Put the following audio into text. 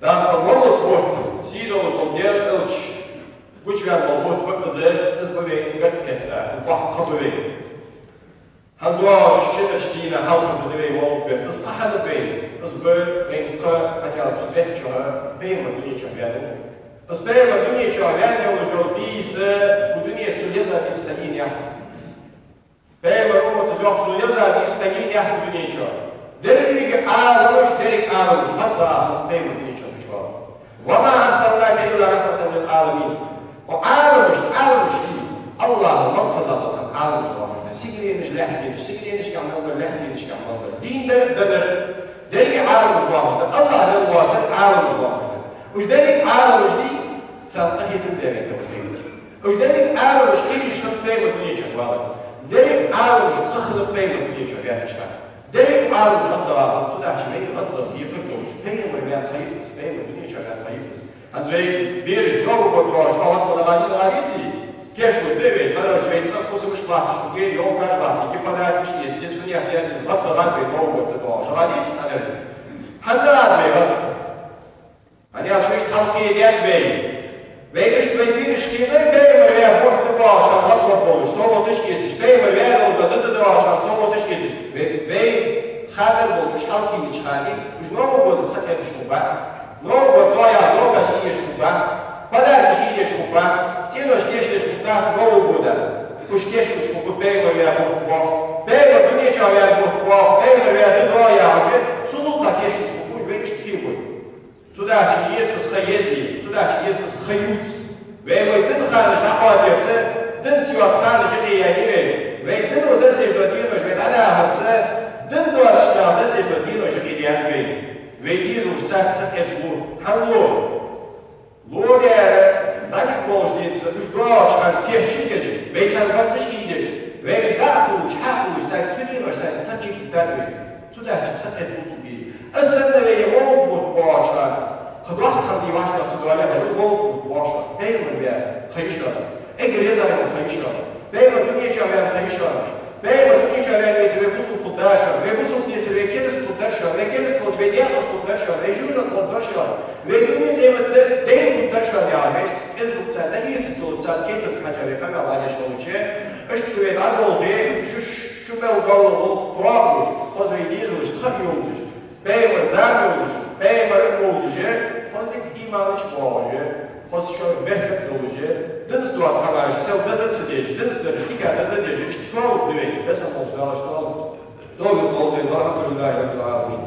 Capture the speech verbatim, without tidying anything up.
Дала мел лургболаш, сий долаш бола Даьла элча гучаваьнна бола бутт ба из, из ба вайна гарга этта, из боккха ха ба вайна. ХӀанз доагӀаш шерашка дийнахьа хьалха ба вай мел лургболаш, из кхы хӀана ба вайна, из ба вайна кхы хьадалча бетта чухьа пайхамар дунен чу ваьннав. Из пайхамар дунен чу ваьнна йолаш йола бийса укх дунен чу еза бийса хилийна яц. Пайхамара уммата йоах, цу еза бийса хилийна яц укх дунен чу. Деррига Ӏаламаш, деррига Ӏаламаш, хӀаьта а пайхамар дунен чу хилча. «وما أرسلناك إلا رحمة للعالمين». Укх Ӏаламашта, Ӏаламаш хьий, АллахӀа мел кхелла бола Ӏаламаш доахаш да. Сигаленаш, лаьттанаш, сигаленашка мел дар, лаьттанашка мел дар. Дийна дар, даь дар. Деррига Ӏаламаш доахаш да. АллахӀ мел воацар Ӏаламаш доахаш да. Уж деррига Ӏаламаш дий, царна къахетам бе вай товфикъ. Уж деррига Ӏаламаш кхийраш хиннаб пайхамар дунен чу валар. Деррига Ӏаламаш тӀахиннаб пайхамар дунен чу ваьннача хана. Деррига Ӏаламаш гӀаддахар, цудухьа вай гӀаддахар декхар долаш, пайхамар ваьнна ха я из, пайхамар дунен чу ваьнна ха я из. ХӀанз вай бераш, Новый год доагӀаш, хьалха ма дагӀа дина гӀадийций, кечлуш да вай, цхьаннахьа вай цӀагӀа кхусамаш латташ хургья, ёлкаш латтаргья, подаркаш эцаргья, суннат яьнна гӀаддахар вай Новый год доагӀаш, гӀадийца цхьаннахьа. ХӀанз а да вай гӀаддахар. ХӀана аьлча вай иштта хьалкхедаьд вай. Вай иштта вай бераш кхийна, пайхамар ваь бутт тӀа боагӀаш, гӀадбар болаш, совгӀаташ эцаш, пайхамар ваь долга дӀадоагӀаш, совгӀаташ эцаш. Вай, вай хадара болаш уж хьалкхийнача хана, уж Новый года ца кхебаш хургбац. Новый год доагӀаш, ёлкаш ийдеш хургбац. Подаркаш ийдеш хургбац. ЦӀенош кечлуш хургдац Новый года. Уж кечлуш хургба пайхамар ваь бутт боагӀа. Пайхамар дунен чу ваь бутт боагӀа. Пайхамар ваь ди доагӀа яхаш, цу гӀулакха кечлуш хургба уж, вай иштта кхебой. Цудухьа еза из ха еза, цудухьа еза из ха ювца. Вай вай дина ханаш дӀакхоачарца, динца йоаца ханаш юкъеяьннай вай. Вай дино дезадеш дола денош вай дӀадахьарца, дин доацаш наха дезадеш дола денош юкъедаьннад вай. Вай дезалаш царца сакъердалу. ХӀана лу? Лораяра, зӀамига болча денца, уж доагӀача хана кийчъеш, вай царна барзкъаш ийдеш, вай уж дӀа а хулаш, хьа а хулаш, царна цу деношца сакъердийтаргда вай. Цудухьа сакъердалу цу бе. Из санна вай Новый год боагӀача хана, кхы доккха хӀама дий вӀаштӀехьа ца доале, вай Новый год боагӀача хана, пайхамар ваь ха я шоана. Эггара еза йола ха я шоана. Пайхамар дунен чу ваьнна ха я шоана. Пайхамар дунен чу ваьнна веце, вай бусалба хургдар шоана. Вай бусалба деце, вай кераста хургдар шоана. Вай кераста хилча, вай даькъаза хургдар шоана. Вай жожагӀате хургдар шоана. Вай дунен, къемата ди даьра хургдар шоана яхаш, вай иштта кӀезига царна дӀаэцаргдолаш, царна кхетам хьажа вай къамаьл деш хилча, иштта вай дӀадолхе, шу, шу мел дола гӀулакх тоабеш, хоза вай дезалашта ха а йовзаш, пайхамара зама йовзаш, пайхамар а вовзаш, хоза дика иман чу боагӀаш, хоза шоай беркат долаш, динца доаца хӀамаш сел деза ца деш, динца дараш дика деза деш, иштта тоалургда вай, веза волча Дала иштта тоалургда. Тоба долда вай, والحمد لله رب العالمين.